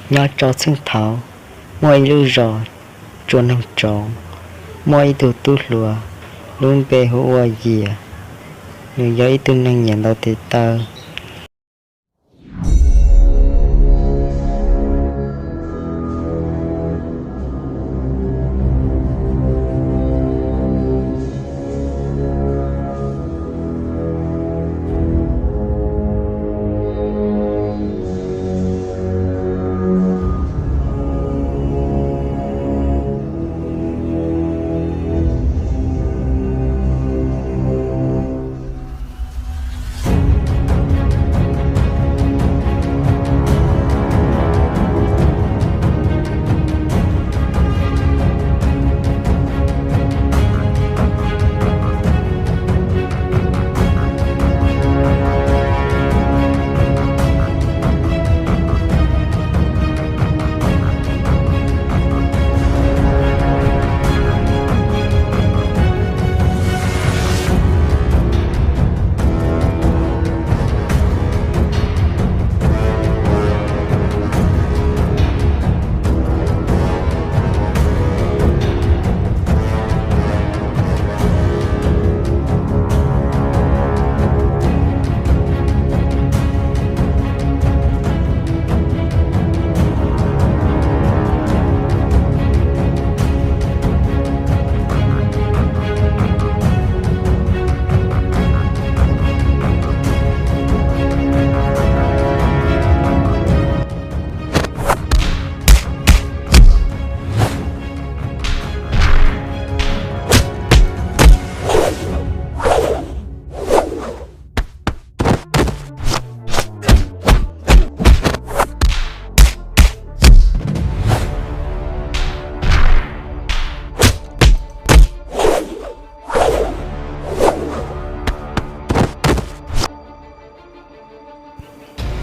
Nyob rau txheej thaud, muaj ib lub zos Tsua Noog Tsoo, muaj ib tug tub hluas lub npe hu ua Yias. Nws yog ib tug neeg nyiam ntaus tes taw.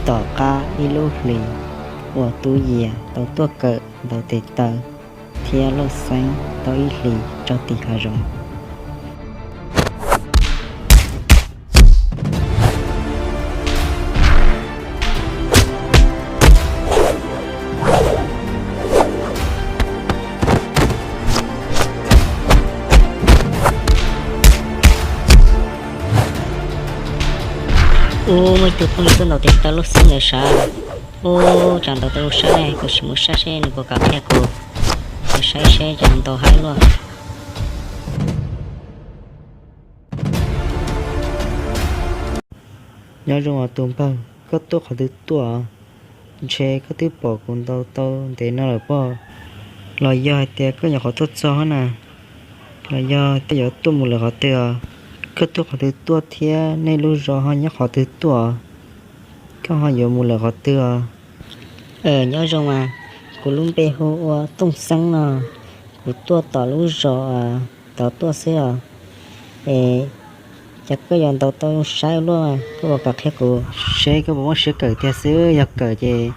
Tom qab ib lub hlis uas Tub Yias tau tuaj kawm ntaus tes taw thiab lauj xeeb tau ib hlis rau tim hav zoov. Ub, muaj ib tug phooj ywg tuaj ntaus tes taw lauj xeeb ntawd sav. Ub, tsam ntaus tau zoo saib ne, kuv sim mus saib seb nws puas kam qhia kuv. Mus saib seb tsam ntaus haib luaj. Nyob zoo os tus npawg, koj tuaj qhov twg tuaj? Ntshe koj twb pom kuv ntaus tau ntev no lawm pob? Los yog hais tias koj nyuam qhuav tuaj txog na? Los yog koj yuav tuaj mus lawm qhov twg os? Koj tuaj qhov twg tuaj thiab nej lub zos ho nyob qhov twg tuaj? Koj ho yuav mus lawm qhov twg os? Nyob zoo mas, kuv lub npe hu ua Tooj Xeeb no, kuv tuaj tom lub zos tod tuaj xwb os. Es cas koj yuav ntaus tau zoo saib luaj, koj puas kam qhia kuv? Seb koj puas muaj siab kawm tiag xwb, yog kawm ces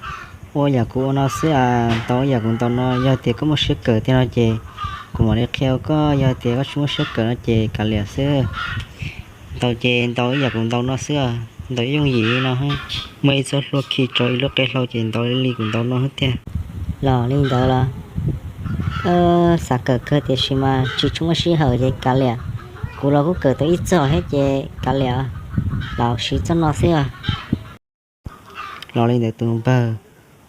ua yam kuv ua no xwb as, ntaus yam kuv ntaus no. Yog tias koj muaj siab kawm tiag no ces kuv mam li qhia koj, yog tias koj tsis muaj siab kawm no ces kav liam xwb. Ntaus ces ntaus ib yam kuv ntaus no xwb, ntaus ib yooj yim li no. Muaj ib txoj hlua khi rau ib lub qe hlau ces ntaus li kuv ntaus no thiab tiag. Los li ntawd los, xav kawm kawg tiam sis mas tsis tshua muaj sij hawm ces kav liam. Kuv los kuj kawm tau ib txoj thiab ces kav liam, los siv txoj no xwb. Los li ntawd tus npawg,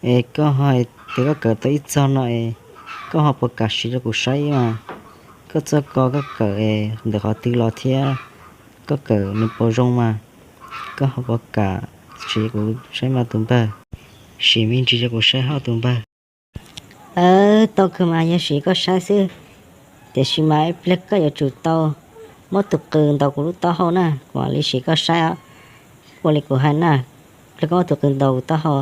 es koj ho tias koj kawm tau ib txoj no es koj ho puas kam siv rau kuv saib mas? Koj txoj ko koj kawm es ntawm qhov twg los thiab koj kawm nws puas zoo mas? Koj ho puas kam siv kuv saib mas tus npawg? Siv me ntsis rau kuv saib hauj tus npawg. Tau kawg mas yog siv koj saib xwb, tiam sis mas ib pliag koj yuav tsum tau muab tus qws ntaus kuv lub taub hau na, kuv mam li siv koj saib. Ua li kuv hais na, ib pliag koj muab tus qws ntaus kuv taub hau.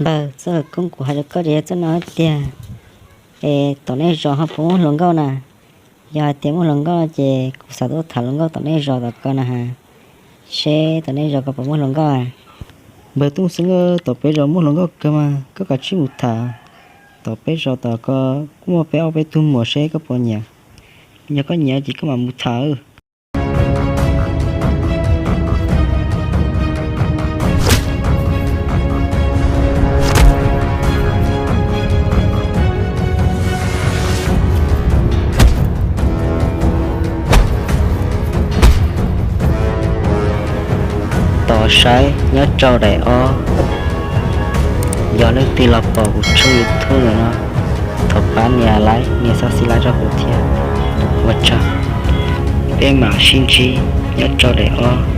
Npawg, txoj khawv koob kuv hais rau koj ces yog txoj no tiag. Es tom nej zos ho puas muaj hluas nkauj na? Yog hais tias muaj hluas nkauj ces kuv xav tuaj tham hluas nkauj tom nej zos tom ko na has. Seb tom nej zos ko puas muaj hluas nkauj? Npawg Tooj Xeeb, tom peb zos muaj hluas nkauj kawg mas koj kav tsij mus tham. Tom peb zos tom ko kuj muaj peb ob peb tug muam, seb koj puas nyiam. Yog koj nyiam ces koj mam mus tham. Tos saib nyob rau daim ob, yog leej twg los pom kuv tshooj YouTube ntawm no, thov pab nias like, nias subscribe rau kuv thiab. Ua tsaug, peb mam sib ntsib nyob rau daim ob.